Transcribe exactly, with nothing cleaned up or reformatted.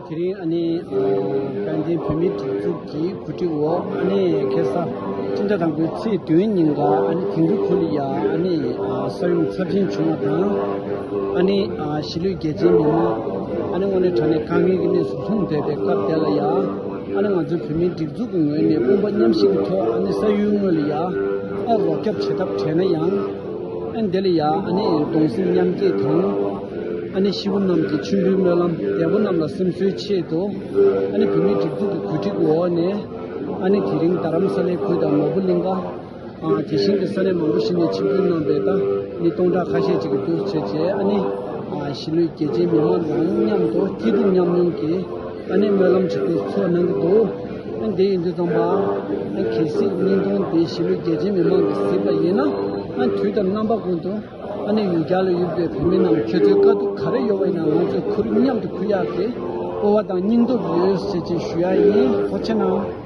དེ་རིང་ཨ་ནི་དཔལ་ལྡན་བོད་མིའི་སྒྲིག་འཛུགས་ཀྱི་གོ་སྒྲིག་འོག་ཨ་ནི་ཁ་སང་སྤྱི་ཟླ་དང་པོའི་ཚེས་བདུན་ཉིན་ཀ་ཨ་ནི་དིང་རི་ཁུལ་ལ་ཡ་ཨ་ནི་ས་ཡོམ་ཚབས་ཆེན་བྱུང་བ་དང་། ཨ་ནི་གཞིས་ལུས་རྒྱལ་སྤྱིའི་མི་མང་ཨ་ནི་དངོས་གནས་དྲང་གནས་དཀའ་ངལ་གྱི་གནས་སུ་ལྷུང་བསྡད་པའི་སྐབས་དེ་ལ་ཡ། ཨ་ནི་ང་ཚོའི་བོད་མིའི་སྒྲིག་འཛུགས་ཀྱི་ངོས་ནས་དཔུང་པ་མཉམ་གཤིབ་ཀྱི་ཐོག་ཨ་ནི་ས་ཡུལ་དངོས་ལ་ཡ་ཨ་རོགས་སྐྱོབ་བྱེད་ཐབས་བྲལ་ན་ཡང་། ཨ་ནི་དེ་ལ་ཡ་ཨ་ནི་གདུང་སེམས་མཉམ་སྐྱེད་དང་། ཨ་ནི་ཤི་བོ་རྣམས་ཀྱི་མཆིམས་ཕུའི་སྨོན་ལམ། འདས་པོ་རྣམས་ལ་སེམས་གསོའི་ཆེད་དུ། ཨ་ནི་བོད་མིའི་སྒྲིག་འཛུགས་ཀྱི་གོ་སྒྲིག་འོག་ནས། ཨ་ནི་དེ་རིང་རྡ་རམ་ས་ལའི་ཁུལ་དང་ནོར་བུ་གླིང་ག་ཨ་དེ་བཞིན་གྱི་ས་གནས་མང་པོ་ཞིག་ནས་མཆིམས་ཕུ་གནང་པའི་ད་མི་སྟོང་ཕྲག་ཁ་ཤས་ཅིག་གི་འདུག་བྱས་རྗེས་ཨ་ནི་ཨ་གཞིས་ལུས་རྒྱལ་སྤྱིའི་མི་མང་དང་མཉམ་དུ་སྐྱིད་སྡུག་མཉམ་མྱོང་གི་ཨ་ནི་སྨོན་ལམ་ཅིག་ཏུ་ཚོགས་གནང་གི་འདུག་ཨ་འདི་ཡིན་དུས་ཙམ་པ་ཨ་གལ་སྲིད་བརྙན་ཐུང་འདི་གཞིས་ལུས་རྒྱལ་སྤྱིའི་མི་མང་གིས་གཟིགས་པ་ཡིན་ན། ཨ་དུས་དང་རྣམ་པ་ཀུན་ཏུ་ཨ་ནི་ཡུལ་གྱར་ལ་ཡོད་པའི་བོད་མི་རྣམས་ཁྱོད་ཚོའི་དཀའ་སྡུག་ག་རེ་ཡོད་པ་ཡིན་ན་ང་ཚོས་ཁོར་ཡུག་མཉམ་དུ་ཕུལ་ཡག་གི་སྤོབས་པ་དང་སྙིང་སྟོབས་ཡོད་ཟེར་ཅིག་ཞུ་ཡག་ཡིན། ཐུགས་རྗེ་གནང་།